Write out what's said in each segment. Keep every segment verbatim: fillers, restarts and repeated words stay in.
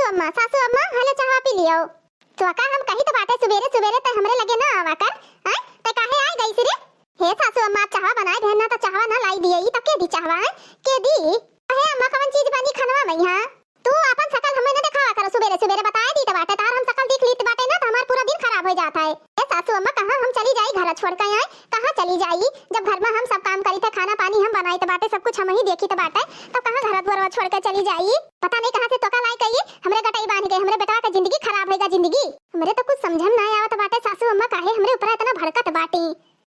अम्मा, सासू अम्मा, हलो चाहवा पी लियो। तो का हम कही तो बाटे सुबेरे सुबेरे तै हमरे लगे ना आवा कर, हैं? तै काहे आइ गइस रे? हे सासू अम्मा, चाहवा बनाए भेन ना तो चाहवा ना लाई दिए, ई तो के दी चाहवा, हैं? के दी? हे अम्मा, कवन चीज बनी खनवा में यहाँ? तू आपन सकल हमें न देखावा करो, सुबेरे सुबेरे बताए दी त बाटे, तार हम सकल देख लीत बाटे ना त हमार पूरा दिन खराब होइ जात है। ए सासू अम्मा, कहाँ हम चली जाई घर छोड़ के आए, कहाँ चली जाई? जब घर में हम सब काम करी थे, खाना पानी हम बनाई त बाटे, सब कुछ हम ही देखी त बाटे, तब कहाँ घर द्वार छोड़ के चली जाई? पता नहीं कहाँ से तोका लाई कई, हमरे गटई बांध के, हमरे बेटवा के जिंदगी खराब होइगा जिंदगी। हमरे तो कुछ समझ में ना आवत बाटे सासू अम्मा, काहे हमरे ऊपर इतना भड़कत बाटी?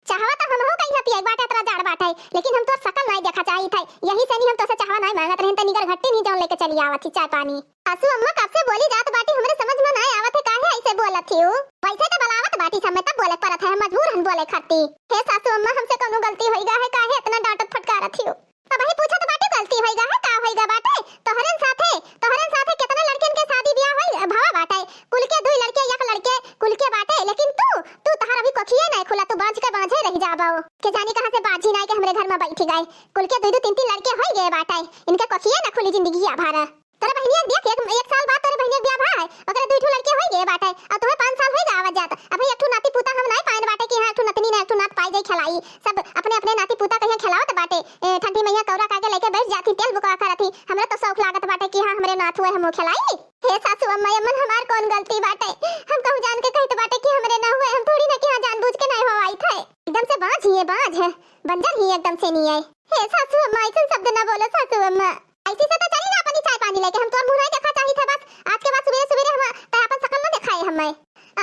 चाहवा तो हमहू कहीं पिए बाटे, इतना जाड़ बाटे, लेकिन हम तोर सकल नाई देखा चाहित है, यही से नहीं हम तोसे चाहवा नाई मांगत रहन, तनी गरघट्टी नहीं जौन लेके चली आवत ही चाय पानी। सासू अम्मा कब से बोली जात बाटी, हमरे समझ में नाई आवत है, काहे ऐसे बोलत ही? वैसे तो बलावत बाटी, समय तब बोले परत है, हम मजबूर हन बोले खाती। हे सासू अम्मा, हमसे कौनो गलती होइगा है, काहे इतना डांटत फटकारत ही? तब ही पूछत बाटे, गलती होइगा है, का होइगा बाटे? तोहरन साथे, तोहरन साथे कितना लड़कियन के शादी ब्याह होई, भवा बाटे, कुल के दुई लड़के, एक लड़के, कुल के बाटे, लेकिन तू, तू तहार अभी कोखिए नहीं खुला, तू बांझ के बांझे रह जाबो। के जानी कहाँ से बाझी ना के हमरे घर में बैठी गए। कुल के दुई दो तीन तीन लड़के होई गए बाटे, इनके कोखिए ना खुली जिंदगी भर। तोरे बहिनिया के देख, एक, एक साल बाद तोरे बहिनिया के ब्याह भा है, ओकरे दुई ठो लड़के होई गए बाटे, और तुम्हें पाँच साल होई गए आवत जात। अभी एक ठो नाती पूता हम नहीं पाइन बाटे कि हाँ, एक ठो नतनी ना एक ठो नात पाई जाई खिलाई। सब अपने अपने नाती पूता कहीं खिलावत बाटे। ए, ठंडी मैया कौरा कागे लेके बैठ जाती, तेल बुकवा करत ही। हमरा तो शौक लागत बाटे कि हाँ, हमरे नात हुए, हम खिलाई। हे सासू अम्मा, एमन हमार कौन गलती बाटे? हम कहूँ जान के कहत बाटे कि हमरे ना हुए, हम थोड़ी ना कि हाँ जानबूझ के नहीं हो आई थे। एकदम से बांझ ही है, बांझ है, बंजर ही एकदम से नहीं है। हे सासू अम्मा, ऐसन शब्द ना बोलो सासू अम्मा। ऐसी से तो चली ना अपनी चाय पानी लेके, हम तोर मुंह नहीं देखा चाहिए था बस। आज के बाद सुबेरे सुबेरे हम तय अपन शकल ना दिखाए हमें।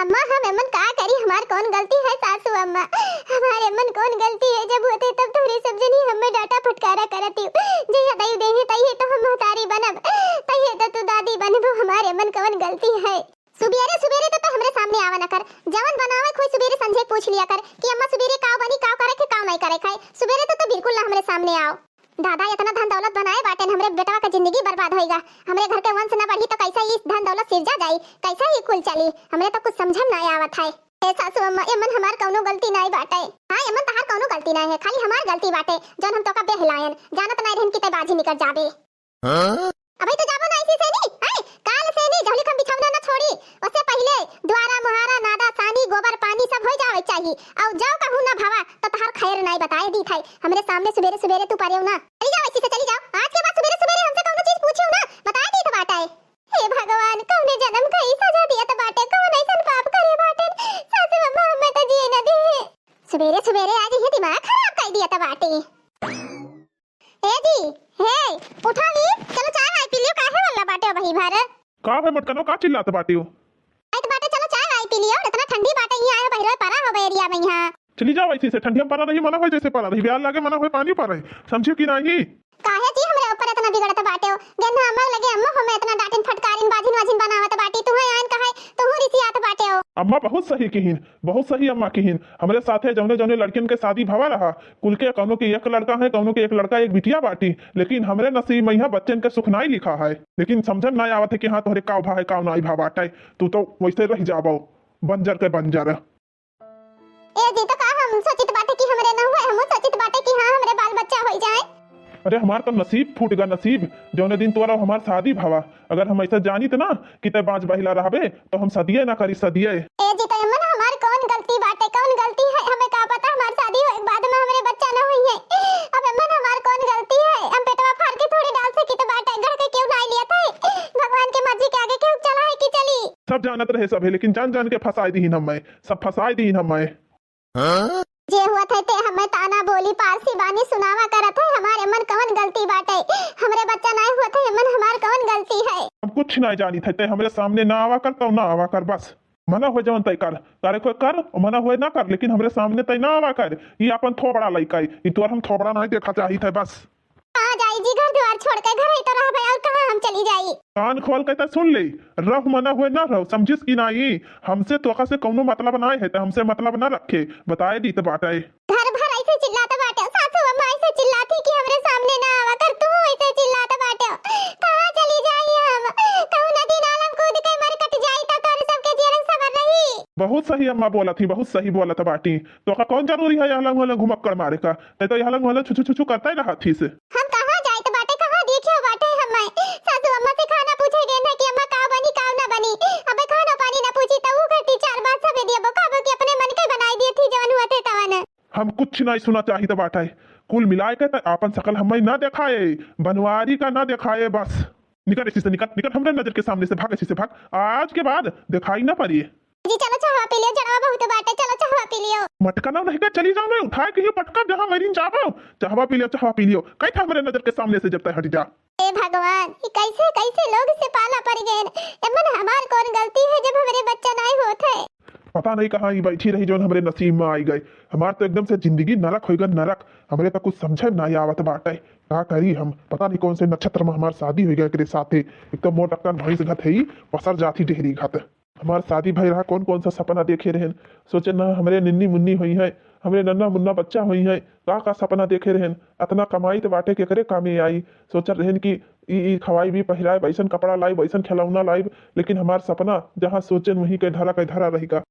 अम्मा, हम एमन का करी, हमार कौन गलती है सासू अम्मा? हमार एमन कौन गलती है? जब होते तब तोहरे सब जनी हमें डांटा फटकारा करती। जहिया दई देही तहिए तो हम महतारी बनब, तहिए तो तू दादी बनबो। हमार एमन कौन गलती है? सुबेरे सुबेरे तो, तो हमरे सामने आवा न कर, जवन बनावे कोई सुबेरे संझे पूछ लिया कर कि अम्मा सुबेरे काव बनी, काव करे के, काव नहीं करे खाए। सुबेरे तो, तो बिल्कुल ना हमरे सामने आओ। दादा इतना धन दौलत बनाए बाटेन, हमरे बेटवा का जिंदगी बर्बाद होइगा। हमरे घर के वंश न बढ़ी तो कैसे ई धन दौलत सिरजा जाई, कैसे ई कुल चली? हमरे तो कुछ समझ में ना आवत है। ए सासू अम्मा, एमन हमार कौनो गलती नाई बाटे। हाँ, एमन तहार कौनो गलती नाई है, खाली हमार गलती बाटे, जौन हम तोका बेहलायन, जानत नाई रहन कि ते बाझी निकल जाबे। हाँ? अबे तो जाबो ना ऐसी से नहीं, हैं? काल से नहीं, जौलिक हम बिछौना ना छोड़ी, उससे पहले द्वारा, मुहारा, नादा, सानी, गोबर, पानी सब हो जावे चाहिए। और जाओ कहूँ ना भावा, तो तहार खैर नाई बताए दी थाई। हमरे सामने सुबेरे सुबेरे तू परेउ ना। चली जाओ ऐसी से, चली जाओ। आज के बाद सुबेरे सुबेरे हमसे कौनो चीज पूछियो ना, बताए दी था बाटे। हे भगवान, कौने जन्म का ई सजा दिया था बाटे, कौन ऐसन पाप करे बाटे? सासू अम्मा, हमें तो जिए ना दे। सुबेरे सुबेरे आज ये दिमाग खराब कर दिया था बाटे। ए जी, हे, उठा ली, चलो चाय वाय पी लियो, काहे वाला बाटे अबही भर? का भाई मटकनो, का चिल्लात बाटे हो? आइत बाटे, चलो चाय वाय पी लियो, इतना ठंडी बाटे, यहाँ आयो बहिरोय परा हो एरिया में यहाँ। चली जाओ ऐसी से, ठंडी में परा रही, मना होए जैसे परा रही, ब्याल लागे मना होए पानी परा रही, समझियो कि नाही? काहे जी हमरे ऊपर इतना बिगड़त बाटे हो? गेन्हा अम्मा लगे अम्मा हमें इतना डांटिन फटकारिन बाझिन वाझिन बनावत बाटी, तुहे आन कहे, तुहू रिसियात बाटे हो। अम्मा बहुत सही किहिन, बहुत सही अम्मा किहिन। हमरे साथे जौने जौने लड़कियन के शादी भवा रहा, कुल के कौनो के एक लड़का है, कौनो के एक लड़का, एक बिटिया बाटी, लेकिन हमरे नसीब में यहाँ बच्चन के सुख नाई लिखा है। लेकिन समझन नाई आवत है कि हाँ तोहरे काव भा है, काव नाई भा बाटे, तू तो वैसे रह जाबो बंजर के बंजर। ए जी, तो का हम सोचित बाटे कि हमरे न हुए, हमहू सोचित बाटे कि हाँ, हमरे बाल बच्चा होई जाए। अरे, हमार तो नसीब फूट गा, नसीब। जौने दिन तोरा हमार शादी भवा, अगर हम ऐसा जानित ना कि तै बांझ बहिला रहबे, तो हम सदिये ना करी, सदिये। ए जी, तो एमन हमार कौन गलती बाटे, कौन गलती है? हमें का पता हमार शादी होए के बाद में हमरे बच्चा ना होई है। अब एमन हमार कौन गलती है? हम पेटवा फाड़ के थोड़ी डाल सकित बाटे, गढ़ के क्यों ना लिया था? भगवान के मर्जी के आगे क्यों चला है कि चली? सब जानत रहे सब है, लेकिन जान जान के फंसाई दीहिन हमें। सब फंसाई दीन हमें। हाँ? जे हुआ थे ते हमें ताना बोली पारसी बानी सुनावा करत है, हमारे मन कवन गलती बाटे? हमरे बच्चा नाय हुआ थे, मन हमार कवन गलती है? हम कुछ ना जानी थे, ते हमरे सामने ना आवा कर, तो ना आवा कर, बस। मना हो जवन तय कर, करे कोई कर, मना हो ना कर, लेकिन हमरे सामने तय ना आवा कर। ये अपन थोबड़ा लइका है, ये तोर हम थोबड़ा ना देखा चाहिए थे, बस। कहाँ जाई जी, घर द्वार छोड़ के, घर ही तो रहबे, और कहाँ हम चली जाई? कान खोल के तो सुन ले, रह मना हुए ना रहो, समझिस कि नाई? हमसे तोका से कौनो मतलब ना है, तो हमसे मतलब ना रखे, बताए दी तो बाटे। घर भर ऐसे चिल्लात बाटे, सासू अम्मा ऐसे चिल्लाती कि हमरे सामने ना आवा कर, तू ऐसे चिल्लात बाटे। कहाँ चली जाई हम? कहूँ नदी नाला में कूद के मर कट जाई तो तोहरे सबके जियरन सबर रही। बहुत सही अम्मा बोलत ही, बहुत सही बोलत बाटी। तोका कौन जरूरी है यहाँ लंग वाला घुमक्कड़ मारे का? ते तो यहाँ लंग वाला छुछु छुछु करता ही रहा थी से। हम कहाँ जाइत बाटे, कहाँ देखे बाटे हमें? सासू अम्मा से खाना पूछे गए ना कि अम्मा का बनी, हम कुछ नाहीं सुना चाहित बाटे। कुल मिलाए के त आपन सकल हमें ना देखाए, बनवारी का ना देखाए बस। निकल इसी से, निकल, निकल हमरे नजर के सामने से, भाग इसी से, भाग। आज के बाद देखाई ना पड़िए। जी चलो चहवा पी लियो, जड़वा बहुत बाटे, चलो चहवा पी लियो। मटका ना नहीं का चली जाओ, मैं उठाए के ही पटका जहाँ मेरी जाबो, चहवा पी लियो, चहवा पी लियो। कई था हमरे नजर के सामने से जब तक हट जा। ए भगवान, ई कैसे, कैसे लोग से पाला पड़ गए। एमन हमार कौन गलती है जब हमरे बच्चा नाहीं होत है? पता नहीं कहाँ ई बैठी रही जौन हमरे नसीब में आई गए। हमार तो एकदम से जिंदगी नरक होई गए, नरक। हमरे तो कुछ समझे में नाहीं आवत बाटे। का करी हम, पता नहीं कौन से नक्षत्र में हमार शादी होई गए एकरे साथे। एक तो मोटक्कन भैंस घत है ई, पसर जाती डेहरी घत। हमार शादी भई रहा, कौन कौन सा सपना देखे रहेन। सोचे ना हमरे निन्नी मुन्नी होई हैं, हमरे नन्ना मुन्ना बच्चा होई हैं। का का सपना देखे रहेन, अतना कमाई त बाटे केकरे कामे आई। सोचत रहेन कि ई, ई खवाई भी पहिराए, वैसन कपड़ा लाई, वैसन खिलौना लाई, लेकिन हमार सपना जहाँ सोचेन वहीं के धरा के धरा रहिगा।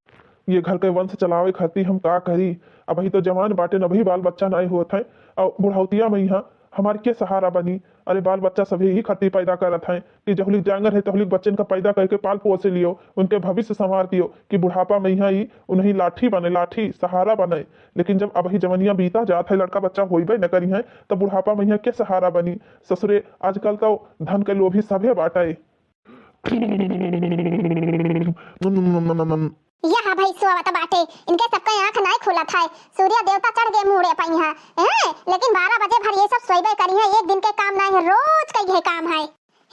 ये घर के वंश चलावे खातिर हम का करी? अबही तो जवान बाटेन, अबही बाल बच्चा नाहीं होत है, और बुढ़ौतिया में यहाँ हमार के सहारा बनी? अरे बाल बच्चा सभी यही खातिर पैदा करत हैं कि जहुलिक जांगर है तहुलिक बच्चन का पैदा करके पाल पोस लियो, उनके भविष्य संवार दियो कि बुढ़ापा में यहाँ ई उन्हीं लाठी बने, लाठी सहारा बने। लेकिन जब अबही जवनिया बीता जात है, लड़का बच्चा होइबे न करी हैं, तब बुढ़ापा में यहाँ के सहारा बनी? ससुरे आजकल तो धन के लोभी सभे बाटे। यह भाई सोवत बाटे, इनके सबके आँख नाहीं खुलत है। सूर्य देवता चढ़ गए मूड़े पर यहाँ, हैं? लेकिन बारह बजे भर ये सब सोइबे करी हैं, एक दिन के काम नाहीं है, रोज का ये काम है।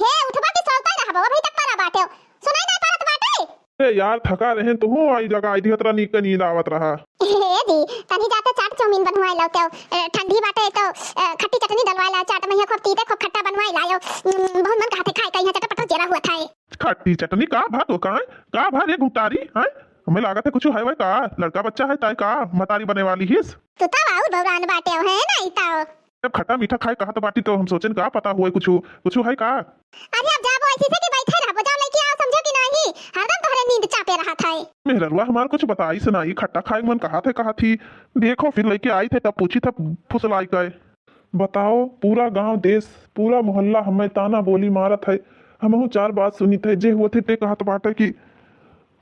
हे उठबा की सोवते रहबो, अभी तक परा बाटे, सुनाई नाहीं पड़त बाटे? अरे यार, थका रहेन तो हूँ, आई जगह आई थी, खतरा नीक नींद आवत रहा। हे जी, तनी जाते चाट चाउमीन बनवाए लाओ तो, अ, ठंडी बाटे तो, अ, खट्टी चटनी डलवाए लाओ चाट में, खूब तीते खूब खट्टा बनवाए लाओ। उम, बहुत मन कहते खाए का, यहाँ चटपटा जेरा हुआ था। खट्टी चटनी का भा तो का, का भा रे गुतारी, हैं? हमें लागत है कुछ है वै का, लड़का बच्चा है ताई का, मतारी बने वाली हिस। तू तो आउर बौरान बाटे हो, है ना, ई ताओ। जब खट्टा मीठा खाए कहत बाटी तो हम सोचेन का पता हुए कुछ, कुछ है का? अरे अब जाबो ऐसी से कि बैठे रहबो, जाओ लेके आओ, समझो कि नहीं, हरदम तोहरे नींद चापे रहत है। मेहररुआ हमार कुछ बताई से नाहीं, खट्टा खाए मन कहत है, कहत ही। देखो फिर लेके आई थे तब पूछी था फुसलाई का। बताओ, पूरा गांव देश, पूरा मोहल्ला हमें ताना बोली मारत है। हमहू चार बात सुनित है, जे होते ते कहत बाटे कि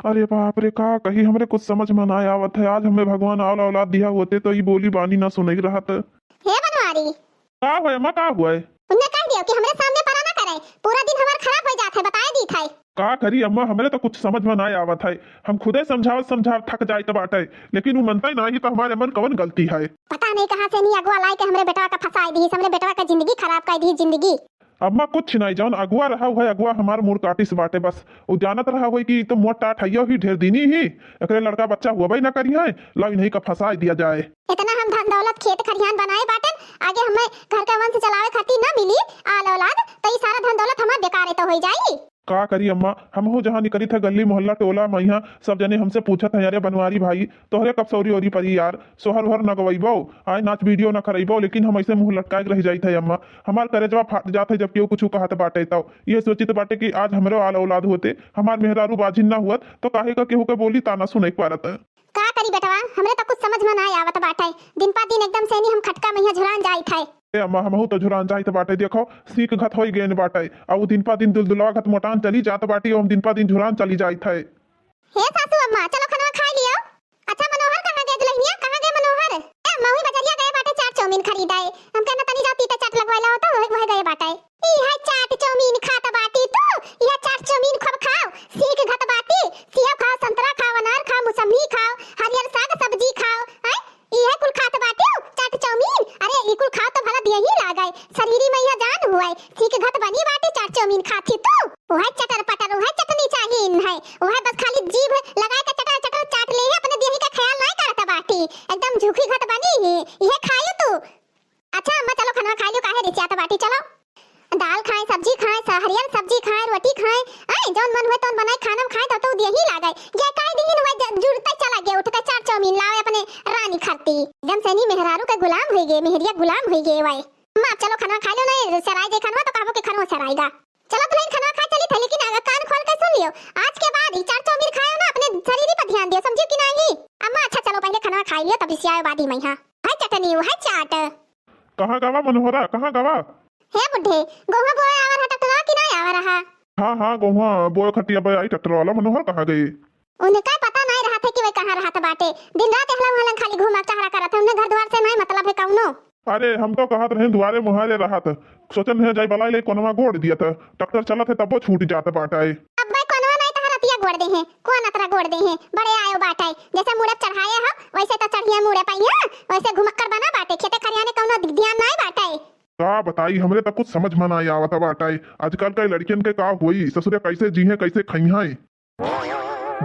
अरे बाप रे, का कही, हमरे कुछ समझ में ना आवत है। आज हमें भगवान आल औलाद दिया होते तो ई बोली बानी ना सुनई रहत। हे बनवारी। का हुए अम्मा, का हुए? उन्हें कह दियो कि हमरे सामने परा ना करे, पूरा दिन हमार खराब हो जात है, बताए दी था। का करी अम्मा, हमरे तो कुछ समझ में ना आवत है। हम खुदे समझावत समझावत थक जाइत बाटे, लेकिन उ मनता ही ना ही तो हमारे मन कवन गलती है? पता नहीं कहाँ से नहीं अगुआ लाई के हमरे बेटवा का फंसाई दी, हमरे बेटवा का जिंदगी खराब कर दी, जिंदगी। अम्मा कुछ नहीं, जौन अगुआ रहा हुआ अगुआ हमार मूड़ काटिस बाटे बस। उ जानत रहा हुआ कि ई तो मोट टाट हइयो ही, ढेर दिनी ही, एकरे लड़का बच्चा हुआ भाई ना करी है, ला इन्हीं का फंसाई दिया जाए। इतना हम धन दौलत खेत खरिहान बनाए बाटन, आगे हमें घर का वंश चलावे खातिर ना मिली आल औलाद, तो ई सारा धन दौलत हमार बेकार तो हो जाई। का करी अम्मा, हमहू जहाँ निकली था गली मोहल्ला टोला में यहाँ सब जने हमसे पूछत हैं, "अरे बनवारी भाई, तोहरे कब सौरी ओरी परी यार, सोहर ओहर न गवैबो, आए नाच वीडियो न करैबो?" लेकिन हम ऐसे मुँह लटकाए के रह जाइत है अम्मा। हमार करेजवा फाट जात है जब केहू कुछ कहत बाटे तो। ये सोचित बाटे कि आज हमरो आल औलाद होते, हमार मेहरारू बाझिन ना हुअत तो काहे का केहू के बोली ताना सुनै के पारत। का करी बेटवा, हमरे तो कुछ समझ में ना आवत बाटे। दिन पा दिन एकदम से नी हम खटका में यहाँ झुरान जाइत है। ए अम्मा, हमहू तो झुरान जाइत बाटे। देखो, सीख घत होई गेन बाटे। आ उ दिन पा दिन दुलदुलवा घत मोटान चली जात बाटी, हम दिन पा दिन झुरान चली जाइत है। हे सासू अम्मा, चलो खाना खाई लियो। अच्छा मनोहर कहाँ गए दुल्हनिया, कहाँ गए मनोहर? ए अम्मा, वही बजरिया गए बाटे चाट चाउमीन खरीदाए। हम कहना तनी जा तीते चाट लगवाए ला होता, वही, वही गए बाटे। ई है चाट चाउमीन खात बाटी तू, ई है चाट चाउमीन खूब खाओ, सीख घत बाटी, सेब खाओ, संतरा खाओ, अनार खाओ, मौसमी खाओ, हरियर साग सब्जी खाओ, हैं? ई है कुल खात बाटी चाट चाउमीन? अरे ई कुल खाओ तो भला देही लागे, शरीरी में यह जान हुए, सीख घत बनी बाटी चाट चाउमीन खाती तू। वह चटर पटर, वह चटनी चाहिए इन है, वह बस खाली जीभ लगाए के चटर चटर चाट ले है, अपने देही का ख्याल नहीं करत बाटी, एकदम झूठी घत बनी ही, यह खायो तू। अच्छा अम्मा, चलो खाना खाई लियो, काहे रिसियात बाटी, चलो। दाल खाए, सब्जी खाए, स-, हरियर सब्जी खाए, रोटी खाए, आए, जौन मन हुए तौन बनाए, खाना में खाए, तब तो देही लागे। ये काहे दिन हुए ज-, जुड़ते चला गया, उठ के चाट चाउमीन लावे अपने रानी खाती। एकदम से नी मेहरारू के गुलाम होई गए, मेहरिया गुलाम होई गए वाई। अम्मा, चलो खाना खा लो, नहीं सराय दे खाना तो कहबो के खाना सराएगा। चलो दुल्हन खाना खा चली थे, लेकिन अगर कान खोल के सुन लियो, आज के बाद ही चाट चाउमीन खायो ना, अपने शरीर पर ध्यान दियो, समझियो कि नहीं? अम्मा, अच्छा चलो पहले खाना खा लियो, तब रिसियाओ बाद ही मैं, हाँ। है चटनी, है चाट। कहाँ गवा मनोहरा, कहाँ गवा? हे बुढ़े, गोहुआ बोए आवर हा ट्रैक्टर वाला कि नाहीं आवर हा? हाँ, हाँ, गोहुआ बोए खटिया पे आई ट्रैक्टर वाला। मनोहर कहाँ गए? उनका पता नाहीं रहा था कि वह कहाँ रहत बाटे? दिन रात एहलंग ओहलंग खाली घूमा टहरा करत है, उन्हें घर द्वार से नाहीं मतलब है कउनो। अरे, हम तो कहत रहे दुआरे मुहारे रहत, सोचन है जाई बलाई ले कोनवा गोड़ दिया था, डॉक्टर चलत है तब्बो छूट जात बाटे। अब्बे कोनवा नाहीं तहर अतिया गोड़ दे हैं, कौन अतरा गोड़ दे हैं? बड़े आयो बाटे, जैसे मूड़े चढ़ाए हो वैसे तो चढ़िया मूड़े पइया, वैसे घुमक्कर बना बाटे, खेते खरियाने कउनो ध्यान नाहीं बाटे। का बताई, हमरे तो कुछ समझ में नाहीं आवत बाटे। आजकल के लड़कियन के का होई, ससुरे कैसे जीहे, कैसे खइहे।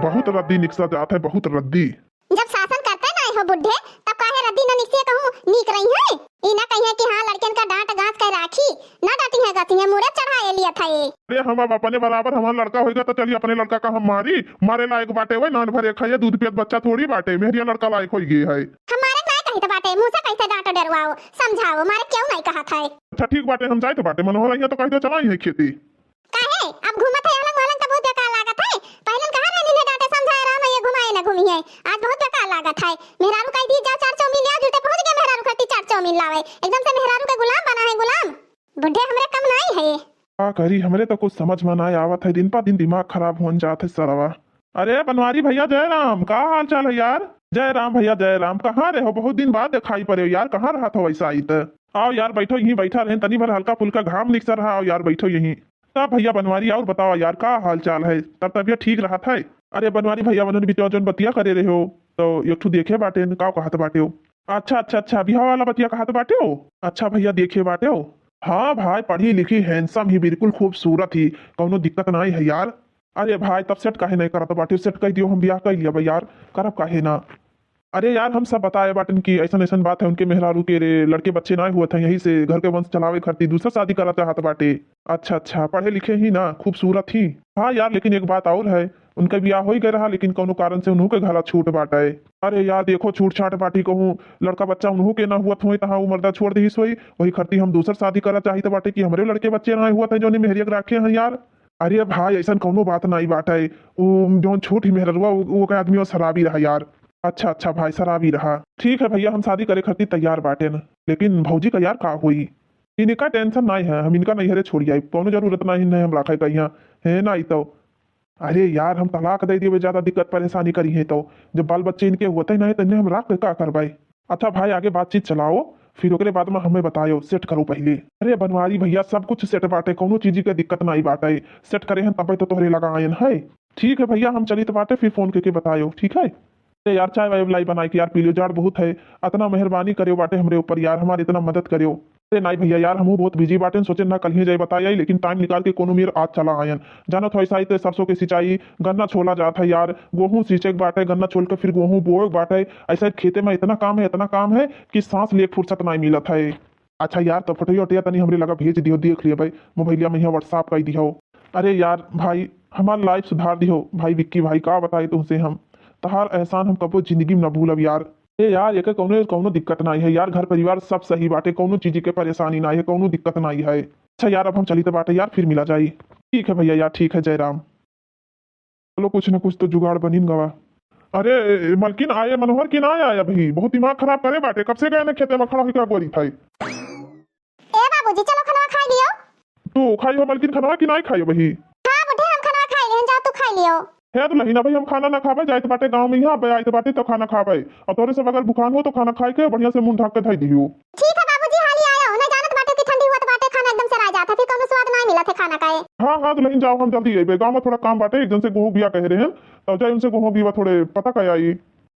बहुत रद्दी निकसा जात है, बहुत रद्दी। जब शासन करते नाहीं हो बुढ़े, तब काहे रद्दी न निकसिए कहूँ नीक रही है। ई ना कहिए कि हाँ, लड़कियन का डांट गांस के राखी, ना डांटी है गसी है, मूड़े चढ़ाए लिया था ये। अरे हम अब अपने बराबर हमार लड़का होइगा तो चलिए अपने लड़का का हम मारी, मारे लायक बाटे वही नान भरे खाइए, दूध पियत बच्चा थोड़ी बाटे, मेहरिया लड़का लायक होई गई है। हमारे ना कही तो बाटे, मुँह से कैसे डांटो डरवाओ, समझाओ, मारे क्यों नाहीं कहा था? अच्छा ठीक बाटे, हम जाए तो बाटे, मनोहर अइया तो कह दो चलाई है खेती। काहे? अब घूमत है अलंग वलंग तो बहुत बेकार लागत है। पहलन कहाँ रहनी ने डांटे समझाए रहा, मैं ये घुमाए न घूमी है। आज बहुत बेकार लागत है। मेहरारू कह दी, "जाओ चार चाउमीन ले आओ," जुटे पहुँच गए मेहरारू खाती चार चाउमीन लावे। एकदम से मेहरारू के गुलाम बना है, गुलाम। बुढ़े हमरे कम नाहीं है। का करी, हमरे तो कुछ समझ में नाहीं आवत है, दिन पा दिन दिमाग खराब होन जात है सरवा। अरे बनवारी भइया जय राम, का हाल चाल है यार? जय राम भइया जय राम, कहाँ रहे हो? बहुत दिन बाद दिखाई पड़े हो यार, कहाँ रहत हो वैसा आई त? आओ यार बैठो, यहीं बैठा रहे, तनी भर हल्का फुल्का घाम निकसा रहा, आओ यार बैठो यहीं। तब भइया बनवारी और बताओ यार, का हाल चाल है? तब तबियत ठीक रहत है? अरे बनवारी भइया, मनोहर बिचवा जौन बतिया करे रहे हो, तो एक ठो देखे बाटे न, का कहत बाटे हो? अच्छा, अच्छा, अच्छा, बिहाव वाला बतिया कहत बाटे हो? अच्छा भइया, देखे बाटे हो? हाँ भाई, पढ़ी लिखी, handsome ही, बिल्कुल खूबसूरत ही, कौनो दिक्कत नाहीं है यार। अरे भाई, तब सेट काहे नाहीं करत बाटे? सेट कह दियो, हम बियाह कर लिया भाई यार, करब काहे ना? अरे यार, हम सब बताए बाटन कि ऐसन ऐसन बात है, उनके मेहरारू के रे लड़के बच्चे नाहीं हुआ था, यही से घर के वंश चलावे खातिर दूसरा शादी करत चाहत बाटे। अच्छा, अच्छा, पढ़े लिखे ही ना, खूबसूरत ही। हाँ यार, लेकिन एक बात और है, उनका बियाह हो ही गए रहा, लेकिन कौनो कारण से उन्हों के घला छूट बाटे। अरे यार, देखो, छूट छाट बाटी कहूँ, लड़का बच्चा उन्हों के ना हुआ थोए, तहाँ वो मर्दा छोड़ दिहिस होई, वही खरती हम दूसर शादी करा चाहित बाटे कि हमरे लड़के बच्चे ना हुआ थे, जौनी मेहरिया के राखे हैं यार। अरे भाई, ऐसन कौनो बात नाई बाटे। उ जौन छोट ही मेहररुआ, उ, उ का आदमी और शराबी रहा यार। अच्छा, अच्छा भाई, शराबी रहा। ठीक है भइया, हम शादी करे खातिर तैयार बाटेन, लेकिन भौजी का यार का होई? इनका टेंशन नाई है, हम इनका नैहरे छोड़ आई, कौनो जरूरत नाई है हम राखे का यहाँ, है ना? ई तो, अरे यार, हम तलाक दे देवे, ज्यादा दिक्कत परेशानी करी है तो, जब बाल बच्चे इनके होते ही नहीं तो इन्हें हम राख के का करवाई? अच्छा भाई, आगे बातचीत चलाओ, फिर ओकरे बाद में हमें बतायो, सेट करो पहले। अरे बनवारी भइया, सब कुछ सेट बाटे, कौनो चीज के दिक्कत नाई बाटे। सेट करे हैं तबे तो तोहरे लगा आयन है। ठीक है भइया, हम चलित बाटे, फिर फोन करके बतायो, ठीक है? अरे यार, चाय वाय लाई बनाई के यार पी लियो, जाड़ बहुत है। अतना मेहरबानी करियो बाटे हमरे ऊपर यार, हमार इतना मदद करियो। अरे नाई भइया यार, हमहू बहुत बिजी बाटेन, सोचे ना कल ही जाए बताई आई, लेकिन टाइम निकाल के कोनो मेर आज चला आयन। जानत हो ऐसा ही ते सरसों के सिंचाई, गन्ना छोला जात है यार, गोहूँ सींचे के बाटे, गन्ना छोल के फिर गोहूँ बोए के बाटे। ऐसा खेते में इतना काम है, इतना काम है कि सांस लिए फुर्सत नाई मिलत है। अच्छा यार, तो फोटो वोटो तनी हमरे लगा भेज दियो, देख लियो भाई, मोबाइलिया में यहाँ WhatsApp कर दियो। अरे यार भाई, हमार लाइफ सुधार दियो भाई विक्की भाई, का बताई तुमसे हम, तहार एहसान हम कबो जिंदगी में ना भूलब यार। ए यार, एके कौनो, कौनो दिक्कत नाई है यार, घर परिवार सब सही बाटे, कौनो चीज के परेशानी नाई है, कौनो दिक्कत नाई है। अच्छा यार, अब हम चलित बाटे यार, फिर मिला जाई। ठीक है भइया यार, ठीक है, जय राम। चलो, कुछ ना कुछ तो जुगाड़ बनिन गवा। अरे ए, ए, मलकिन आए, मनोहर की ना आया अभी, बहुत दिमाग खराब करे बाटे, कब से गए ना खेते में खड़ा होकर गोरी खाई। ए बाबूजी, चलो खनवा खाई लियो। तू खाई हो मलकिन खनवा की नाई खाई हो बही? हाँ बुढ़े, हम खनवा खाई लेहन, जाओ तू खाई लियो। हे दुलहिन, अबही हम खाना ना खाबे, जाइत बाटे गाँव में, यहाँ अबे आइत बाटे तो खाना खाबे। और तोरे सब अगर भुखान हो तो खाना खाई के बढ़िया से मुंह ढक के धई दियो। ठीक है बाबूजी, हाली आयो, नहीं जानत बाटे कि ठंडी हुआ तो बाटे, खाना एकदम से रह जात है, फिर कौनो स्वाद नाई मिलत है खाना का। हाँ, हाँ दुलहिन, जाओ, हम जल्दी अइबे, गाँव में थोड़ा काम बाटे, एक जन से गोहूँ बिया कहे रहेन, तब जाए उनसे गोहूँ बिया थोड़े पता का आई।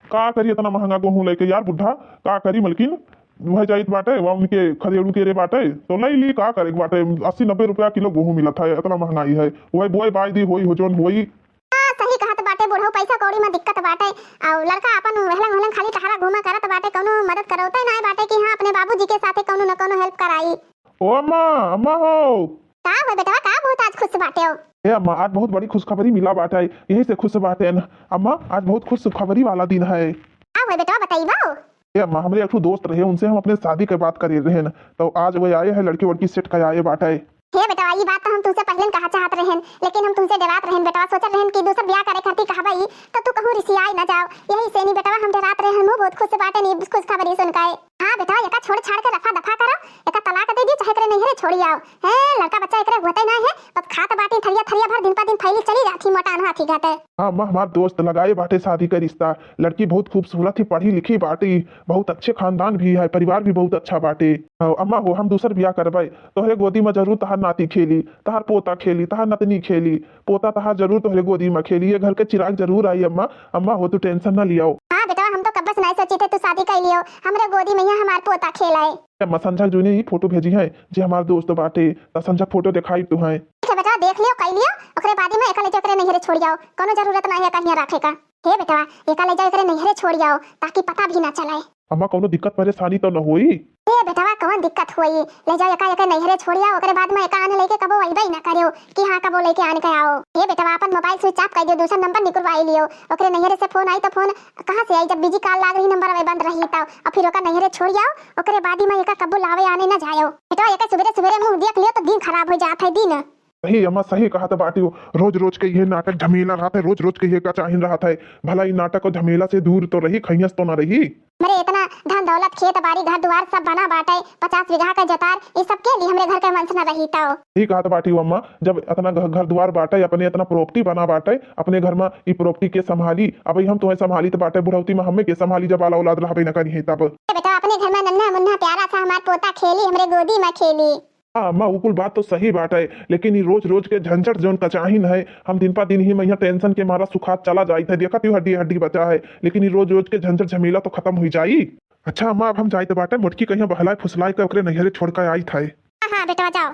का करी इतना महंगा गोहूँ लेके यार बुढ़ा, का करी मलकिन, वह जाइत बाटे, वह उनके खदेड़ू तेरे बाटे, तो लई ली, का करे के बाटे, अस्सी नब्बे रुपया किलो गोहूँ मिलत है, इतना महंगाई है, वह बोए बाई दी होई हो जौन होई। हाँ, सही कहत बाटे बुढ़ऊ, पैसा कौड़ी में दिक्कत बाटे, और लड़का अपन वहलंग वहलंग खाली टहरा घूमा करत बाटे, कौनो मदद करौते नाय बाटे कि हाँ, अपने बाबूजी के साथे कौनो न कौनो हेल्प कराई। ओ अम्मा, अम्मा हो। का हो बेटवा, का बहुत आज खुश बाटे हो? ए अम्मा, आज बहुत बड़ी खुशखबरी मिला बाटे, यही से खुश बाटे न। अम्मा, आज बहुत खुशखबरी वाला दिन है। का हो बेटवा, बताइबो? ए अम्मा, हमरे एक ठो दोस्त रहे, उनसे हम अपने शादी के बात करे रहे न, तो आज वो आए हैं, लड़की वड़की सेट कराए बाटे। हे बेटवा, ई बात तो हम तुमसे पहले कहा चाहत रहेन, लेकिन हम तुमसे डरात रहेन बेटवा, सोचत रहेन कि दूसर ब्याह करे खातिर कहबई, तो तू कहूँ रिसियाई न जाओ। यही से नी बेटवा, हम डरात रहेन, हमहू बहुत खुश बाटे नी खुशखबरी सुन के। हाँ बेटवा, एका छोड़ छाड़ के रफा दफा करो, एका तलाक दे दी, चाहे एकरे नैहरे छोड़ी आओ। हैं, लड़का बच्चा एकरे होते ना है, बस खात बाटी थरिया थरिया भर, दिन पा दिन फैली चली जाती मोटान हाथी घाटे। हाँ अम्मा, हमार दोस्त लगाए बाटे शादी का रिश्ता। लड़की बहुत खूबसूरत ही, पढ़ी लिखी बाटी, बहुत अच्छे खानदान भी है, परिवार भी बहुत अच्छा बाटे। अ, अम्मा हो, हम दूसर बियाह करबे, तोहरे गोदी में जरूर तहार नाती खेली, तहार पोता खेली, तहार नतनी खेली। पोता तहार जरूर तोहरे गोदी में खेली, ये घर के चिराग जरूर आई अम्मा। अम्मा हो, तू tension ना लियाओ। हाँ बेटवा, हम तो कब्बे से नाई सोची थे तू शादी कर लियो, हमरे गोदी में यहाँ हमार पोता खेलाए। अम्मा, संझा जूने ई फोटो भेजी है जे हमार दोस्त बाटे, त संझा फोटो दिखाई तू है। ठीक है बेटवा, देख लियो, कई लियो, ओकरे बाद में एका ले जाओ, एकरे नैहरे छोड़ जाओ, कोनो जरूरत ना है कहीं रखे का। हे बेटवा, एका ले जाओ, एकरे नैहरे छोड़ जाओ, ताकि पता भी ना चले। अम्मा, कोनो दिक्कत परेशानी तो न होई? हे बेटवा, कौन दिक्कत होई? ले जाओ एका, एके नैहरे छोड़ आओ, ओकरे बाद में एका आने लेके कबो अइबे ही ना करियो कि हाँ, कबो लेके आने के आओ। हे बेटवा, अपन मोबाइल switch off कर दियो, दूसर नंबर निकुरवाई लियो। ओकरे नैहरे से फोन आई तो फोन कहाँ से आई, जब busy call लाग रही, नंबर अबे बंद रही तब। और फिर ओका नैहरे छोड़ आओ, ओकरे बाद ही में एका कबो लावे आने ना जायो। बेटवा, एके सुबेरे सुबेरे मुंह देख लियो तो दिन खराब हो जात है, दिन। सही अम्मा, सही कहत बाटी हो। रोज रोज के ये नाटक झमेला रहत है, रोज रोज के ये कचाहिन रहत है। भला ई नाटक और झमेला से दूर तो रही, खैयस तो ना रही। हमरे इतना धन दौलत, खेत बाड़ी, घर दुआर सब बना बाटे, पचास बीघा का जतार, ई सब के लिए हमरे घर के वंश न रही तो। सही कहत बाटी हो अम्मा, जब इतना घ-, घर दुआर बाटे, अपने इतना property बना बाटे, अपने घर में ई property के संभाली, अब हम तुम्हें संभाली तो बाटे, बुढ़ौती में हमें के संभाली जब आला औलाद रहबे न करी है तब। ए बेटा, अपने घर में नन्हा मुन्ना प्यारा सा हमार पोता खेली, हमरे गोदी में खेली। हाँ अम्मा, उ कुल बात तो सही बाटे, लेकिन ई रोज रोज के झंझट जौन कचाहिन है, हम दिन पा दिन ही में यहाँ tension के मारा सुखात चला जाइत है। देखत ही हड्डी हड्डी बचा है, लेकिन ई रोज रोज के झंझट झमेला तो खत्म हुई जाई। अच्छा अम्मा, अब हम जाइत बाटे, मोटकी कहिया बहलाए फुसलाए के ओकरे नैहरे छोड़ के आइत है। हाँ, हाँ बेटवा, जाओ।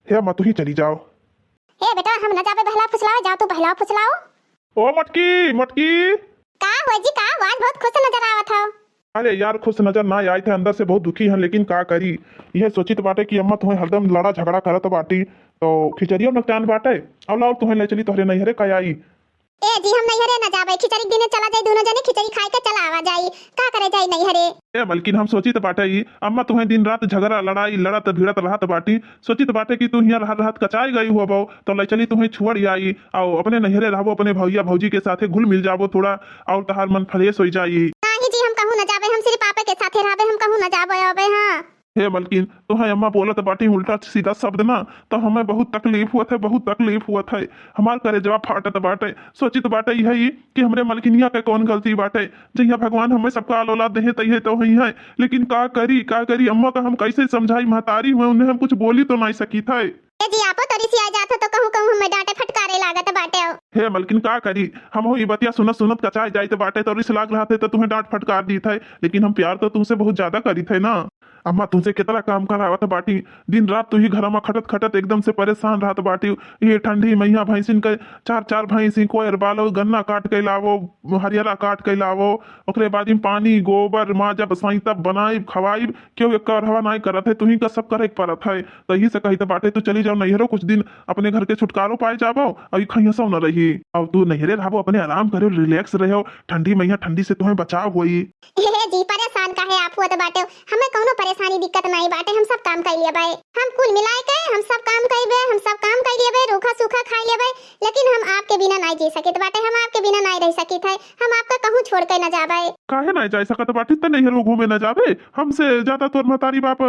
हे अम्मा, तू ही चली जाओ। हे बेटवा, हम न जाबे बहला फुसलावे, जाओ तू बहलाओ फुसलाओ। ओ मोटकी, मोटकी। का हुआ जी, का? आज बहुत खुश नजर आवत हो। अरे यार, खुश नजर ना आइत है, अंदर से बहुत दुखी है, लेकिन का करी, यह सोचित बाटे कि अम्मा तुहें हरदम लड़ा झगड़ा करत बाटी, तो खिचड़ियो नकटान बाटे, और लाओ तुहें ले चली तोहरे नैहरे का आई। ए जी, हम नैहरे ना जाबे, खिचड़ी के दिने चला जाई, दोनों जने खिचड़ी खाए के चला आवा जाई, का करे जाई नैहरे। ए मलकिन, हम सोचित बाटे ई अम्मा तुहें दिन रात झगड़ा लड़ाई लड़त भिड़त रहत बाटी, सोचित बाटे कि तू हियाँ रहत रहत कचाई गई होबो, तो ले चली तुहें छोड़ आई, आओ अपने नैहरे रहबो, अपने भैया भौजी के साथे घुल मिल जाबो थोड़ा, और तहार मन fresh होई जाई। नाही जी, हम कहूँ न जाबे, हम सिर्फ आपे के साथे रहबे, हम कहूँ न जाबे आबे। हाँ। हे मलकिन, तोहे अम्मा बोलत बाटी उल्टा सीधा शब्द ना, तो हमें बहुत तकलीफ हुआ है, बहुत तकलीफ हुआ है। हमार करेजवा फाटत बाटे, सोचित बाटे यही कि हमरे मलकिनिया के कौन गलती बाटे, जहिया भगवान हमें सबका आल औलाद देहे तहिए तो हुई है, लेकिन का करी, का करी, अम्मा का हम कैसे समझाई, महतारी हुए, उन्हें हम कुछ बोली तो नहीं सकी थे। ए जी, आपो तो रिसिया जात हो, तो कहूँ कहूँ हमें डांटे फटकारे लागत बाटे हो। हे मलकिन, का करी, हम हो ई बतिया सुनत सुनत कचाए जाइत बाटे, तो रिस लाग रहा थे तो तुम्हें डांट फटकार दी थे, लेकिन हम प्यार तो तुमसे बहुत ज्यादा करी थे ना। अम्मा तुमसे कितना काम करावत बाटी, दिन रात तू ही घर में खटत खटत एकदम से परेशान रहत बाटी। ये ठंडी मैया भैंसिन के चार चार भैंसी कोयर बालो, गन्ना काट के लावो, हरियरा काट के लावो, ओकरे बाद में पानी, गोबर, माजब, सैतब, बनाइब, खवाइब, केहू एक करहवा नाई करत है, तुही का सब करे के परत है। तो यही से कही तो बाटे, तू चली जाओ नैहरो, कुछ दिन अपने घर के छुटकारो पाए जाबो, और ई खैया सौ न रही। और तू नैहरे रहबो, अपने आराम करो, relax रहो, ठंडी मैया ठंडी से तुम्हें बचाव होई। हे जी, परेशान काहे आप होत बाटे? हमें कौनो परेशानी दिक्कत नाई बाटे, हम सब काम कर लेबे। हम कुल मिलाए के हम सब काम कइबे, हम सब काम कर लेबे, रूखा सूखा खाई लेबे, लेकिन हम आपके बिना नाई जी सकित बाटे, हम आपके बिना नाई रह सकित है, हम आपका कहूँ छोड़ के न जाबे। काहे नाई जा सकत बाटे? त नैहरो घूमे न जाबे? हमसे ज्यादा तोर महतारी बाप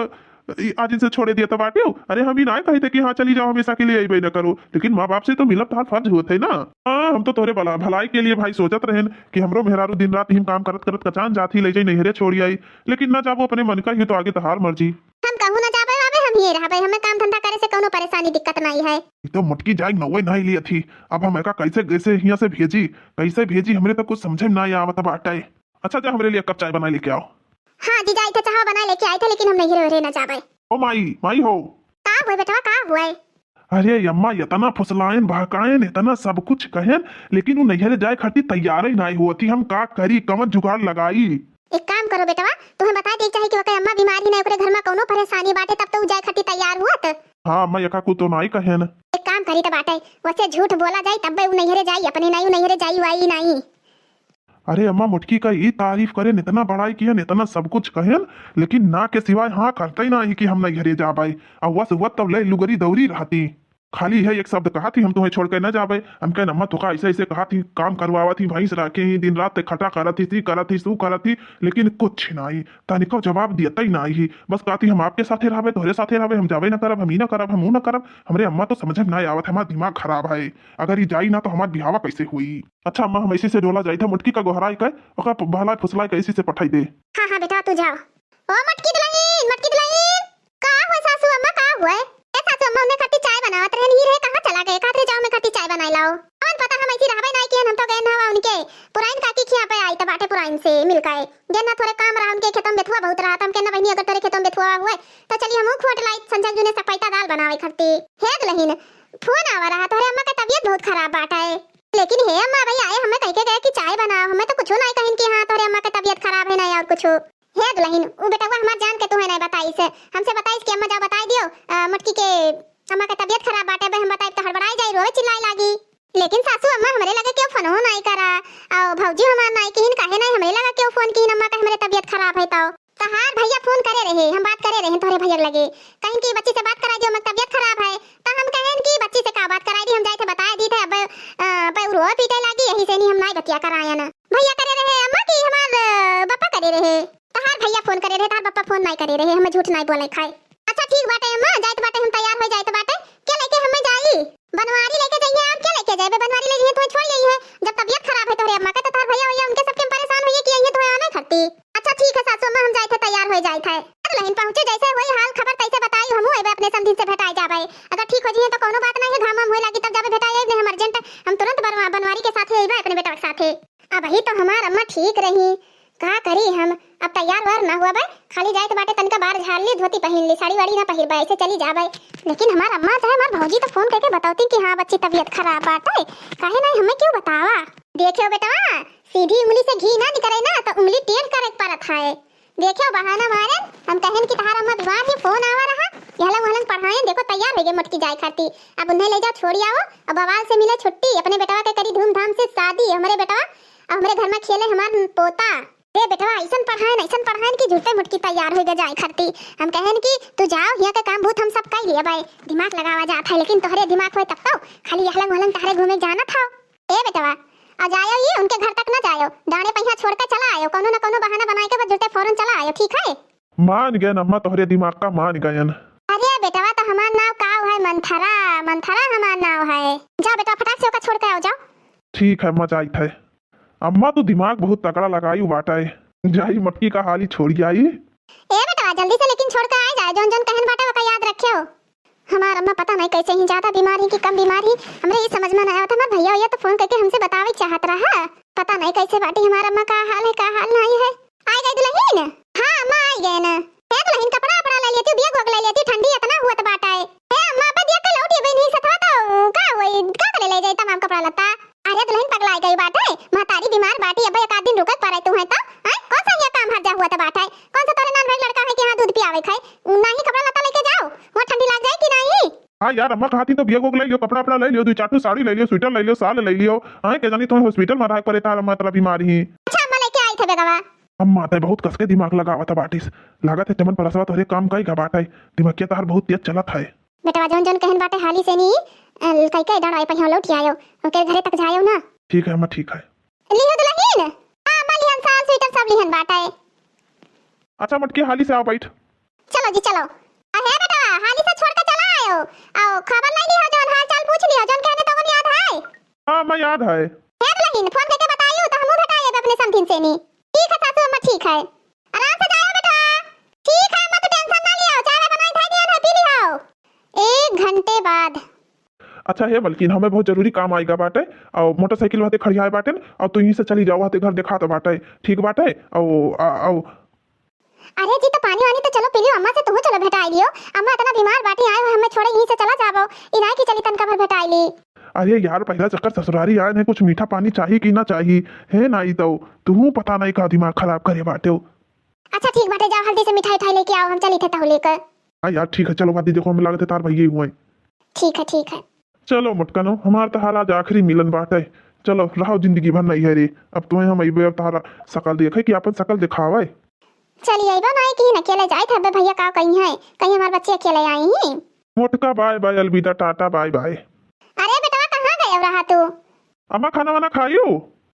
ई आज इनसे छोड़े दिया त बाटे हो। अरे हम ही नाई कही थे कि हाँ चली जाओ, हमेशा के लिए अइबे न करो, लेकिन माँ बाप से तो मिलब तहार फर्ज होत है ना। हाँ, हम तो तोहरे भला भलाई के लिए भाई सोचत रहेन कि हमरो मेहरारू दिन रात ही काम करत करत कचान जात ही, ले जाई नैहरे छोड़ी आई, लेकिन ना जाबो, अपने मन का ही तो आगे तहार मर्जी। हम कहूँ ना जाबे आबे, हम हिये रहबे, हमें काम धंधा करे से कौनो परेशानी दिक्कत नाई है। ई तो मोटकी जाए नौवे नाई लियत ही, अब हम एका कैसे कैसे हियाँ से भेजी, कैसे भेजी, हमरे तो कुछ समझे में नाई आवत बाटे। अच्छा जा, हमरे लिए कप चाय बनाए लेके आओ। हाँ जीजा, आई थे चाह बनाए लेके आई थे, लेकिन हम नैहरे ओहरे ना जाबे। ओ माई, माई हो। का हुए बेटवा, का हुए? अरे अम्मा, इतना फुसलायन बहकायन, इतना सब कुछ कहन, लेकिन उ नैहरे जाए खातिर तैयार ही नाई होती। हम का करी, कवन जुगाड़ लगाई? एक काम करो बेटवा, तुम्हें बता दे चाहे कि ओकर अम्मा बीमार ही ना, ओकरे घर में कौनो परेशानी बाटे, तब तो उ जाए खातिर तैयार हुअत। हाँ अम्मा, एका कुछ तो नाई कहन। एक काम करी त बाटे, वैसे झूठ बोला जाई तब उ नैहरे जाई, अपने नाई उ नैहरे जाई वाई नाई। अरे अम्मा, मोटकी का ई तारीफ करेन, इतना बड़ाई कियन, इतना सब कुछ कहन, लेकिन ना के सिवाय हाँ करते ही ना ही कि हम नैहरे जाबे। और वस वत तब ले लुगरी दौरी रहती। खाली इहे एक शब्द कहत ही, "हम तुहैं छोड़ के न जाबे।" हम कहेन, "अम्मा, तोका ऐसे ऐसे कहत ही, काम करवावत ही, भैंस राखे ही, दिन रात ते खटा करत ही, ती करत ही, सू करत ही, लेकिन कुछ नाई, तनिको जवाब दियतै नाई ही। बस कहत ही, 'हम आपके साथे रहबे, तोहरे साथे रहबे, हम जाबे न करब, हम ई न करब, हम ऊ न करब।' हमरे अम्मा तो समझ में नाई आवत, हमार दिमाग खराब है। अगर ई जाई ना तो हमार बिहावा कैसे होई? अच्छा अम्मा, हम ऐसी से डोला जाइत है, मोटकी का गोहराई के, ओका बहलाए फुसलाए के ऐसी से पठाई दे। हाँ, हाँ बेटा, तू जाओ। ओ मोटकी दुलहिन, मोटकी दुलहिन। का हुआ सासू अम्मा, का हुआ? ए सासू अम्मा, उन्हें खातिर चाय बनावत रहन, ही रहे, कहाँ चला गए? कहत रहे, "जाओ, मैं खातिर चाय बनाए लाओ।" कौन पता, हम ऐसी रहबे नाई किहन, हम तो गए ना उनके पुराइन काकी खिया पे आई, त बाटे पुराइन से मिल के। गए ना, थोड़े काम रहा उनके खेतों में, बेथुआ बहुत रहा, त हम कहना, "बहिनी, अगर तोरे खेतों में बेथुआ हुए, तो चली हमहू खोट लाई, संझा जुने सपैता दाल बनावे खरती।" हे दुलहिन, फोन आवा रहा, तोहरे अम्मा के तबियत बहुत खराब बाटे। लेकिन हे अम्मा, भाई आए, हमें कह के गए कि चाय बनाओ, हमें तो कुछ नाई कहिन कि हाँ, तोहरे अम्मा के तबियत खराब है ना और कुछ। हे दुलहिन, उ बेटवा हमार जान के तुहैं नाई बताइस, हमसे बताइस कि अम्मा जाओ बताई दियो, अ, मोटकी के अम्मा के तबियत खराब बाटे, बे हम बताइब तो हड़बड़ाई जाई, रोवे चिल्लाए लागी। लेकिन सासू अम्मा हमरे लगे केहू फोनवो नाई करा, अउ भौजी हमार नाई किहिन, काहे नाई हमरे लगे केहू फोन किहिन अम्मा के हमरे तबियत खराब है तो। तहार भैया फोन करे रहे, हम बात करे रहे तोहरे भैया के लगे, कहिन कि बच्ची से बात कराई दियो, अम्मा के तबियत खराब है। तो हम कहेन कि बच्ची से का बात कराई दी, हम जाए थे बताए दी थे, अब, अ, अब उ रोवे पीटे लागी, यही से नहीं हम नाई बतिया करायन। भैया करे रहे अम्मा कि हमार, अ, बप्पा करे रहे? तहार भैया फोन करे रहे, तहार बप्पा फोन नाई करे रहे, हमें झूठ नाई बोले खाए। अच्छा ठीक बाटे अम्मा, जाइत बाटे हम तैयार हो जाइत बाटे। के लेके हमें जाई? बनवारी लेके जाइए, आप के लेके जाए? बनवारी ले जाइए, तुम्हें छोड़ गई है। जब तबियत खराब है तोहरे अम्मा के, तो तोहर भैया वैया उनके सबके हम परेशान होइए कि यहीं तुम्हें आना खरती। अच्छा ठीक है सासू अम्मा, हम जाइत है, तैयार हो जाइत है। दुलहिन पहुँचे जैसे होई हाल खबर तैसे बताई, हमहू अइबे अपने समधिन से भेटाए जाबे। अगर ठीक हो जिए तो कौनो बात नहीं है, घाम वाम होए लागी तब जाबे भेटाए, नहीं हम अर्जेंट, हम तुरंत बनवा-, बनवारी के साथे अइबे अपने बेटवा के साथे। अबही तो हमार अम्मा ठीक रही, का करी हम, अब तैयार वार ना हुआ बे, खाली जाए तो बाटे तनिका बार झाड़ ली, धोती पहिन ली, साड़ी वाड़ी ना पहिर बे, ऐसे चली जा बे। लेकिन हमार अम्मा चाहे हमार भौजी तो फोन करके बतावती कि हाँ बच्ची तबियत खराब बाटे, काहे नहीं हमें क्यों बतावा? देखियो बेटवा, सीधी उंगली से घी ना निकले ना तो उंगली टेढ़ करे के पड़त है। देखियो बहाना मारे, हम कहेन कि तहार अम्मा बीमार है, फोन आवा रहा, यहलंग वहलंग पढ़ाएन, देखो तैयार हो गए मोटकी जाए खाती, अब उन्हें ले जाओ छोड़ी आओ, अब बवाल से मिले छुट्टी, अपने बेटवा के करी धूमधाम से शादी, हमारे बेटवा अब हमरे घर में खेले हमार पोता। रे बेटवा, ऐसन पढ़ाएन, ऐसन पढ़ाएन कि झूठे मोटकी तैयार होइगा जाए खरती। हम कहेन कि तू जाओ, हियाँ के काम भूत हम सब कर लिए भाई। दिमाग लगावा जात है, लेकिन तोहरे दिमाग होए तब तो। खाली यहलंग वहलंग तहरे घूमे जाना था। ए बेटवा, आ जायो ये, उनके घर तक ना जायो। डांडे पहिया छोड़ के चला आयो। कौनो ना कौनो बहाना बनाए के बस जुटे फौरन चला आयो, ठीक है? मान गयन अम्मा, तोहरे दिमाग का मान गयन। अरे बेटवा, तो हमार नाव का है? मंथरा, मंथरा हमार नाव है। जाओ बेटवा, फटाक से ओका छोड़ के आओ, जाओ। ठीक है अम्मा, जाइत है। अम्मा, तू दिमाग बहुत तगड़ा लगाई बाटे। जाई मटकी का हाली छोड़ी आई। ए बेटवा, जल्दी से लेकिन छोड़ के आए जाए, जौन जौन कहन बाटे ओका याद रखे हो। हमार अम्मा पता नहीं कैसे ही ज्यादा बीमार ही कि कम बीमार ही, हमरे ये समझ में ना आवत। हमार भैया, भैया तो फोन करके हमसे बतावे चाहत रहा, पता नहीं कैसे बाटी हमार अम्मा, का हाल है, का हाल नहीं है। आई गई दुलहिन? हाँ अम्मा, आई गए ना। ए दुलहिन, कपड़ा, कपड़ा ले लेती, बैग वैग ले लेती, ठंडी इतना हुआ तो बाटा है। ए अम्मा, अब देख के लौटी बहनी सथवा तो का होई, का करे ले जाई तमाम कपड़ा लत्ता? अरे दुलहिन पगलाई गई बाटे, महतारी बीमार बाटी, अब एक आध दिन रुके के पड़े तू है तो, हैं? कौन सा ये काम हर जा हुआ तो बाटे? कौन सा तोरे नान भाई लड़का है कि हाँ दूध पियावे खाए? नहीं कपड़ा लत्ता लेके जाओ, वहाँ ठंडी लाग जाए कि नहीं? हाँ यार, अम्मा कहती तो बैग वैग ले लियो, कपड़ा वपड़ा ले लियो, दो चार ठो साड़ी ले लियो, स्वेटर ले लियो, साल ले लियो, हैं? के जानी तुम्हें हॉस्पिटल में रहे पड़े तार अम्मा इतना बीमार ही। अच्छा अम्मा, लेके आई थे बेगवा। अम्मा ते बहुत कस के दिमाग लगावत बाटिस, लागत है चमन परसवा तोहरे काम का ही का बाटे, दिमागिया तहार बहुत तेज चलत है। बेटवा जौन जौन कहन बाटे हाली से नी, अ, कई के डांडवाई पहिया लौट आयो, ओके घरे तक जायो ना। ठीक है अम्मा, ठीक है। लिहो दुलहिन? हाँ अम्मा, लिहन साल स्वेटर सब लिहन बाटे। अच्छा मटकी, हाली से आओ बैठ। चलो जी चलो। अहे बेटवा, हाली से छोड़ के चला आयो, आओ खबर ले लिहो, जौन हाल चाल पूछ लिहो, जौन कहने तवन याद है। हाँ अम्मा, याद है। हे दुलहिन, फोन करके बताइयो तो हमहू भेटाई अब अपने समधिन से नी। ठीक है सासू अम्मा, ठीक है। आराम से जायो बेटवा। ठीक है अम्मा, तू टेंशन ना लियो, चाय बनाई धई दियो ना, पी लियो। एक घंटे बाद। अच्छा हे मलकिन, हमें बहुत जरूरी काम आइगा बाटे, और मोटरसाइकिल वहाँ खड़ियाए बाटे, और तू यहीं से चली जाओ, वहाँ घर देखात बाटे, ठीक बाटे? और, आ, और अरे जी, तो पानी वानी तो चलो पी लियो, अम्मा से तुहू चलो भेटाई लियो। अम्मा इतना बीमार बाटी, आए हो हमें छोड़े यहीं से चला जाबो, इनाई की चली तनका भर भेटाई ली। अरे यार, पहला चक्कर ससुरारी आए हैं, कुछ मीठा पानी चाही कि ना चाही? है ना, ई तो तुहू पता नहीं का दिमाग खराब करे बाटे हो। अच्छा ठीक बाटे, जाओ हल्दी से मिठाई उठाई लेके आओ, हम चली थे तहु लेकर। हाँ यार ठीक है, चलो भाभी, देखो हमें लागत है तार भैया ही हुए। ठीक है, ठीक है। चलो मोटकनो, हमार तहार आज आखिरी मिलन बाटे। चलो रहो, जिंदगी भर नहीं है रे। अब तुम्हें हम अइबे, अब तहारा शकल देखे कि अपन शकल दिखावे। चली अइबो नहीं कि न अकेले जाए थे, अबे भैया का कहीं है, कहीं हमार बच्चे अकेले आई ही। मोटका बाय बाय, अलविदा, टाटा बाय बाय। अरे बेटवा, कहाँ गए रहा तू? अम्मा, खाना वाना खायू?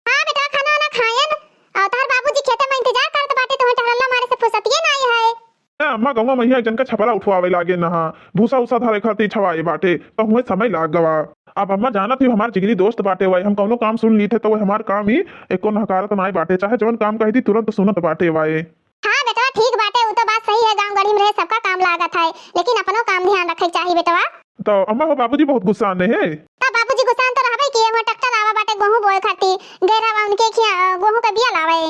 हाँ बेटवा, खाना वाना खायन। और तोहर बाबूजी खेते में इंतजार करत बाटे, तोहे टहरला मारे से फुर्सतिये नाई है। ए अम्मा, गौवा में एक जन का छपरा उठवावे लागे नहा, भूसा उसा धरे खातिर छवाए बाटे, तो हुए समय लाग गवा। अब अम्मा जानत ही हमार जिगरी दोस्त बाटे वाए, हम कौनो काम सुन ली थे तो वह हमार काम ही एको नहकारत नाई बाटे, चाहे जवन काम कह दी तुरंत सुनत बाटे वाए। हाँ बेटवा, ठीक बाटे, उ तो बात सही है, गाँव गढ़ी में रहे सबका काम लागत है, लेकिन अपनो काम ध्यान रखे के चाही बेटवा। तो अम्मा हो, बाबूजी बहुत गुस्सा ने है। तो बाबूजी गुस्सा तो रहबे किए, वहाँ ट्रैक्टर आवा बाटे गोहूँ बोए खातिर, गए रहवा उनके खिया गोहूँ का बिया लावे।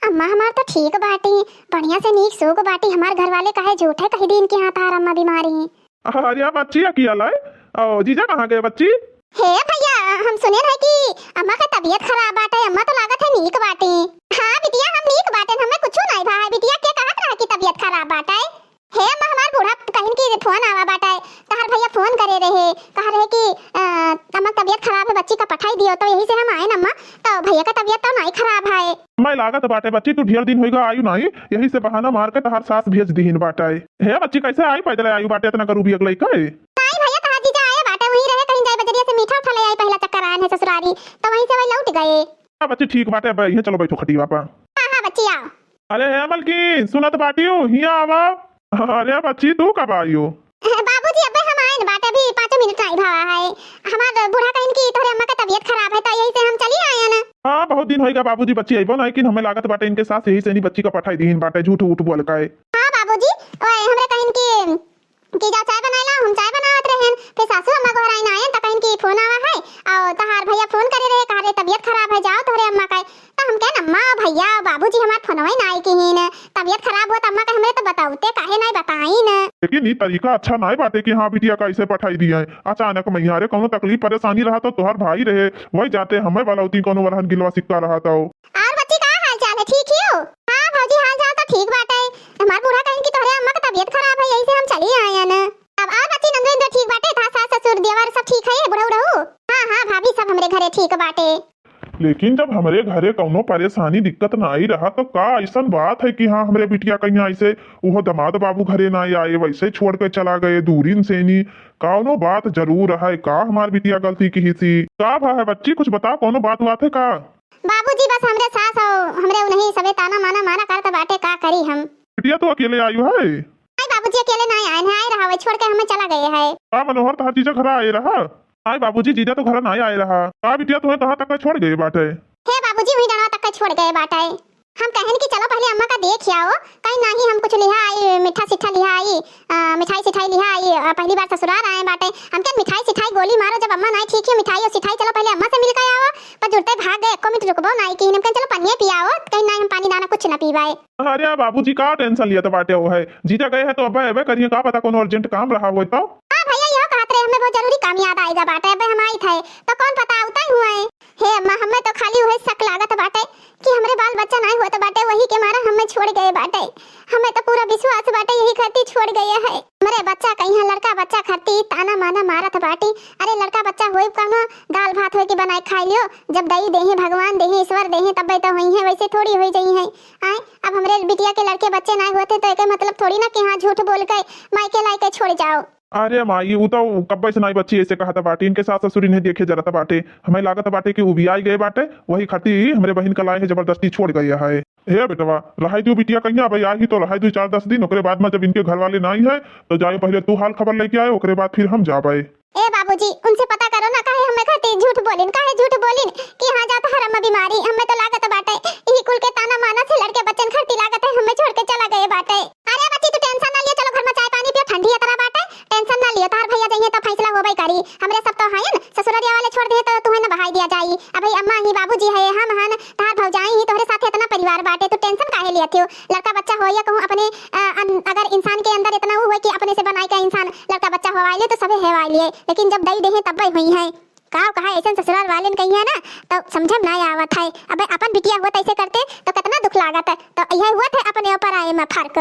अम्मा हमार तो ठीक बाटी, बढ़िया से नीक सूख बाटी, हमार घर वाले काहे झूठे कही दीन कि हाँ तहार अम्मा बीमारी। अरे बच्ची, या किया लाए? ओ जीजा कहाँ गए बच्ची? हे भैया, हम सुने रहे कि अम्मा के तबीयत खराब बाटे, अम्मा तो लागत है नीक बाटी। हाँ बिटिया, हम नीक बाटे, हमें कुछ नहीं भा है बिटिया, के कहत रहा कि तबीयत खराब बाटे? हे अम्मा, हमार बूढ़ा कहिन की फोन आवा बाटे, तहार भैया फोन करे रहे, कहा रहे कि, अ, अम्मा तबीयत खराब है, बच्ची का पठाई दियो, तो यही से हम आए न अम्मा, तो भैया का तबीयत तो नहीं खराब है। मैं लागत बाटे बच्ची, तू ढेर दिन होइगा आयु नहीं, यही से बहाना मार के तहार सास भेज दिहिन बाटे। हे बच्ची, कैसे आई पैदल आयु बाटे इतना गरीबी अगले के? नहीं भैया, तहार जीजा आए बाटे, वहीं रहे, कहीं जाए बजरिया से मीठा उठा ले आई, पहला चक्कर आए हैं ससुरारी, तो वहीं से वही लौट गए। हाँ बच्ची, ठीक बाटे, अब यहीं चलो बैठो खटिया पर। हाँ, हाँ बच्ची, आओ। अरे हे मलकिन, सुनत बाटियो, हियाँ आवा। अरे बच्ची, तू कब आइयो? बाबूजी, अबे हम आयन बाटे, अभी पाँचों मिनट नहीं भवा है। हमार बूढ़ा कहिन कि तोहरे अम्मा का तबीयत खराब है, तो यही से हम चली आयन। हाँ, बहुत दिन होइगा बाबूजी बच्ची अइबो ना, लेकिन हमें लागत बाटे इनके सास यही से नहीं बच्ची का पठाई दीन बाटे, झूठ उठ बोल का है। हाँ बाबूजी, ओए, हमरे कहिन कि कि जा चाय बनाए ला, हम चाय बनावत रहेन। फिर सासू अम्मा गोहराइन आयन त कहिन कि फोन आवा है, और तहार भैया फोन करे रहे, कहा रहे तबीयत खराब है, जाओ तोहरे अम्मा का। त हम कहन अम्मा, भैया, बाबूजी हमार फोनवा ही ना आई किहिन, तबीयत खराब हुआ त अम्मा का हमरे तो बताउते काहे नहीं बताइन। लेकिन ई तरीका अच्छा नाई बाटे कि हाँ बिटिया का ऐसे पठाई दिया है अचानक में। यारे कौनो तकलीफ परेशानी रहा तो तोहर भाई रहे, वही जाते हमें वाला उती कौनो वरहन गिलवा सिक्का रहा तो। और बच्ची का हाल चाल है, ठीक ही हो? हाँ भौजी, हाल चाल तो ठीक बाटे। हमार बूढ़ा कहिन कि तोहरे अम्मा का तबीयत खराब है, यही से हम चली आयन। अब और बच्ची नंदू इंदू ठीक बाटे, था सास ससुर देवर सब ठीक है, बुढ़ऊ रहू? हाँ हाँ भाभी, सब हमरे घरे ठीक बाटे। लेकिन जब हमरे घरे कौनो परेशानी दिक्कत नाई रहा तो का ऐसन बात है कि हाँ हमरे बिटिया कहीं ऐसे उहो दमाद बाबू घरे नाई आए, वैसे छोड़ के चला गए दूरिन से नी? कौनो बात जरूर है का? हमार बिटिया गलती की ही सी का भा है बच्ची, कुछ बता, कौनो बात बात है का? बाबूजी बस हमरे सास और हमरे उन्हीं सबे ताना माना मारा करत बाटे, का करी हम? बिटिया तो अकेले आयु है? नहीं बाबूजी, अकेले नहीं आए हैं, आए रहा, वही छोड़ के हमें चला गए है। का मनोहर, तहार जीजा घर आए रहा? नहीं बाबूजी, जीजा तो घर नहीं आए रहा। का बिटिया, तुम्हें कहाँ तक छोड़ गए बाटे? हे बाबूजी, वही डंडवा तक छोड़ गए बाटे। हम कहन कि चलो पहले अम्मा का देख आओ, कहीं नहीं हम कुछ लिहा आई, मीठा सिठा लिहा आई, आ, मिठाई सिठाई लिहा आई, आ, पहली बार ससुराल आए बाटे। हम कहन मिठाई सिठाई गोली मारो, जब अम्मा नहीं ठीक है मिठाई और सिठाई, चलो पहले अम्मा से मिल के आओ। पर जुड़ते भाग गए, एको मिनट रुकबो नहीं की। हम कहन चलो पनिये पियाओ, कहीं नहीं हम पानी दाना कुछ न पीवाए। अरे बाबूजी का टेंशन लियत बाटे हो है, जीजा गए हैं तो अब्बे अबे करिए, का पता कोनो अर्जेंट काम रहा होए तो। हाँ भैया, यह कहत रहे हमें बहुत जरूरी काम याद आएगा बाटे, अबे हम आई थे तो कौन पता उताई हुआ है। हे अम्मा, हमें तो खाली वही शक लागत बाटे कि हमरे बाल बच्चा नाई होत बाटे, वही के मारा हमें छोड़ गए बाटे। हमें तो पूरा विश्वास बाटे यही खातिर छोड़ गए है। हमरे बच्चा कहीं है, लड़का बच्चा खातिर ताना माना मारत बाटी। अरे लड़का बच्चा होए कौनो दाल भात होए के बनाए खाई लियो, जब दई देहे भगवान देहे ईश्वर देहे तब्बे तो होई है, वैसे थोड़ी होई जाई है। आए, अब हमरे बिटिया के लड़के बच्चे नाई होते तो एके मतलब थोड़ी ना कि हाँ झूठ बोल के माई के लाई के छोड़ जाओ। अरे माई, उ तो कब्बे से नाई बच्ची ऐसे कहत बाटे, इनके सास ससुर इन्हें देखे जरत बाटे, हमें लागत बाटे कि उबियाई गए बाटे, वही खातिर हमरे बहिन का लाए है जबरदस्ती छोड़ गए है। हे बेटवा, रहाई दियो बिटिया कहिया भाई, आई तो रहाई दो चार दस दिन, ओकरे बाद में जब इनके घर वाले नाई है तो जाए पहले तू हाल खबर लेके आए, ओकरे बाद फिर हम जाबे। ए बाबूजी, उनसे पता करो ना, काहे हमें खातिर झूठ बोलिन, काहे झूठ बोलिन कि हाँ जात हर अम्मा बीमारी, हमें तो लागत बाटे यही कुल के ताना माना से लड़के बच्चन खातिर लागत है हमें छोड़ के चला गए बाटे। अरे बच्ची, तू टेंशन ना लियो, चलो घर में चाय पानी पियो, ठंडी इतना बाटे, टेंशन ना लियो, तहार भैया जइहे तो फैसला होबे करी। हमरे सब तो हयन, ससुररिया वाले छोड़ दे तो तुहे न बहाई दिया जाई। अब भाई अम्मा ही, बाबूजी है, हम हन, तहार भौजाई ही, तोहरे साथे इतना परिवार बाटे, तू टेंशन काहे लियत हो? लड़का बच्चा हो या कहूँ अपने, अ, अन-, अगर इंसान के अंदर इतना वो हुए कि अपने से बनाई का इंसान लड़का बच्चा होवाई ले तो सबे हेवाई लिए, लेकिन जब दई देहे तब हुई है। का कहा ऐसन ससुराल वाले ने कही है ना, तो समझ में ना आवत है। अब अपन बिटिया हुआ तो ऐसे करते तो कितना दुख लागत है। तो यह हुआ थे अपने ऊपर आए में फर्क।